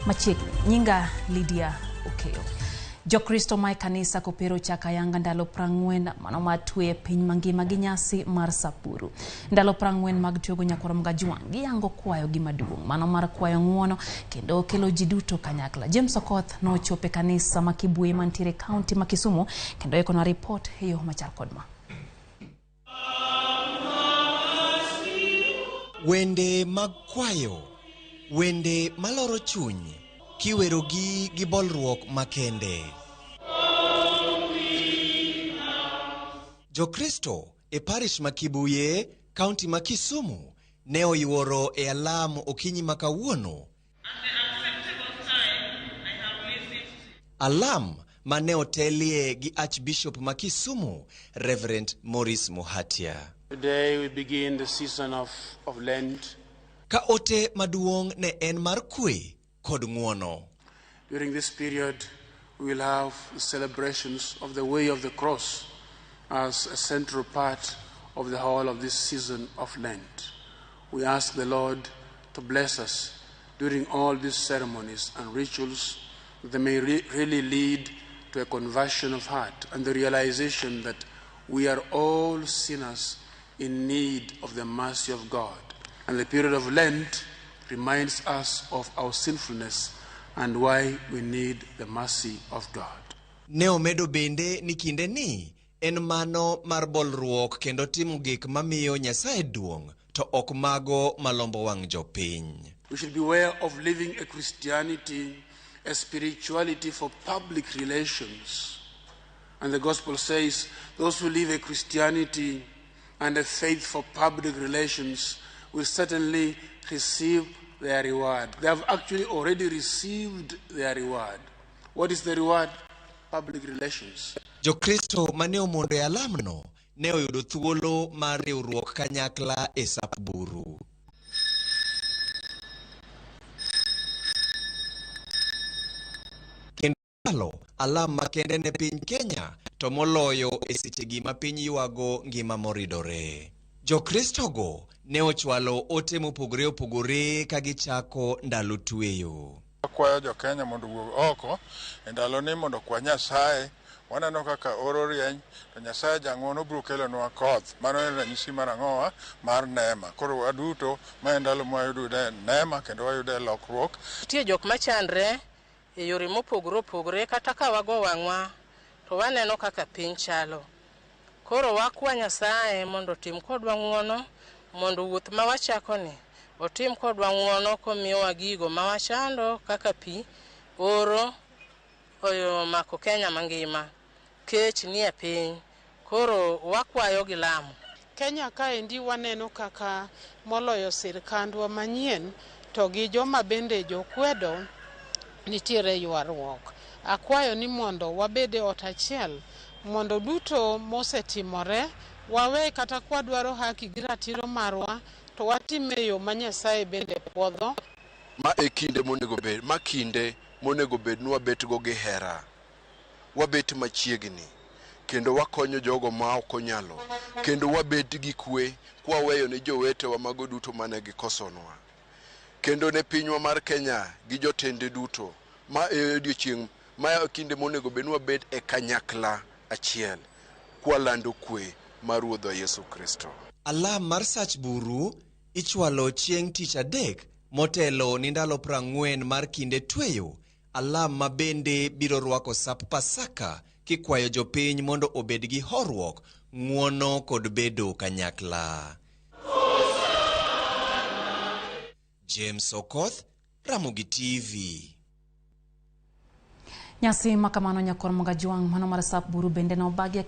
Machiegni. Nyinga Lydia Okeyo. Jokristo mae kanisa kopero chaka yanga ndalo 40 mano matwe piny mangima gi nyasi mar Sapuru. Ndalo 40 mag tiego nyakwar Mgajwang' giyango kwayo gi maduong' mano mar kwayo ng'uono kendo kelo ji duto kanyakla. James Okoth nochopo e kanisa ma Kibwe mantiere kaunti ma Kisumu kendo ikonwa ripot e yo machal kod ma. Wende mag kwayo, wende maloro chuny, kiwerogi gi bolruok makende. Jokristo e parish ma Kibuye, kaunti ma Kisumu, ne oyuoro e alam okinyi ma kawuono. Alam ma ne otelie gi Archbishop ma Kisumu, Reverend Maurice Muhatia. Today we begin the season of Lent. Ka ote maduong' ne en mar kwe kod ng'uono. During this period, we will have the celebrations of the Way of the Cross as a central part of the whole of this season of Lent. We ask the Lord to bless us during all these ceremonies and rituals, that they may really lead to a conversion of heart and the realization that we are all sinners in need of the mercy of God. And the period of Lent reminds us of our sinfulness and why we need the mercy of God. Ne omedo bende ni kinde ni en mano mar bolruok kendo timo gik mamiyo Nyasaye duong' to ok mago malombo wang' jopiny. We should beware of living a Christianity, a spirituality for public relations. And the gospel says those who live a Christianity and a faith for public relations will certainly receive their reward. They have actually already received their reward. What is the reward? Public relations. Jokristo mane omondo e alamno ne oyudo thuolo mar riwruok kanyakla e sap buru. Kendo chwalo alam makende ne piny Kenya to moloyo e sechegi ma piny ywago ngima moridore. Jokristogo ne ochwalo ote mopogore opogore ka gichako ndalo tweyo. Akwayo jo Kenya mondo owuog oko e ndaloni mondo okwa Nyasaye. Waneno kaka oro rieny to Nyasaye jang'uono biro kelonwa koth. Mano en ranyisi mar ang'owa mar neema. Koro waduto ma en ndalo mwayude neema kendo wayude lokruok. Nitie jok machandre e yore mopogore opogore kata ka wago wang'wa to waneno kaka piny chalo. Koro wakwa Nyasaye mondo otim kodwa ng'uono, mondo wuoth ma wachakoni otim kodwa ng'uono komiyowa gigo ma wachando kaka pi, oro omako Kenya mangima, kech nie piny. Koro wakwayo gi lamo. Kenya kaendi waneno kaka moloyo sirkandwa manyien to gi joma bende jokwedo nitiere ywaruok. Akwayo ni mondo wabed e ot achiel mondo duto mosetimore wawe kata kwadwaro haki gi ratiro marwa to watim e yo ma Nyasaye bende puodho. Ma e kinde monego bed, ma kinde monego bed ni wabet go gi hera, wabet machiegni kendo wakonyo jogo ma ok onyalo, kendo wabet gi kwe kwaweyo ne jowetewa mago duto mane gikosonwa. Kendo ne pinywa mar Kenya gi jotende duto, ma e odiochieng', ma e kinde monego bed ni wabet e kanyakla achiel kwalando kwe mar Ruodhwa Yesu Kristo. Alam mar sach buru ichwalo chieng' tich adek motelo ni ndalo 40 mar kinde tweyo, alam ma bende biro rwako sap Pasaka kikwayo jopiny mondo obed gi horuok, ng'uono kod bedo kanyakla. James Okoth, Ramogi TV. Nyasi makamano nyakwar Mgajwang' mano mar sap buru bende nobagi.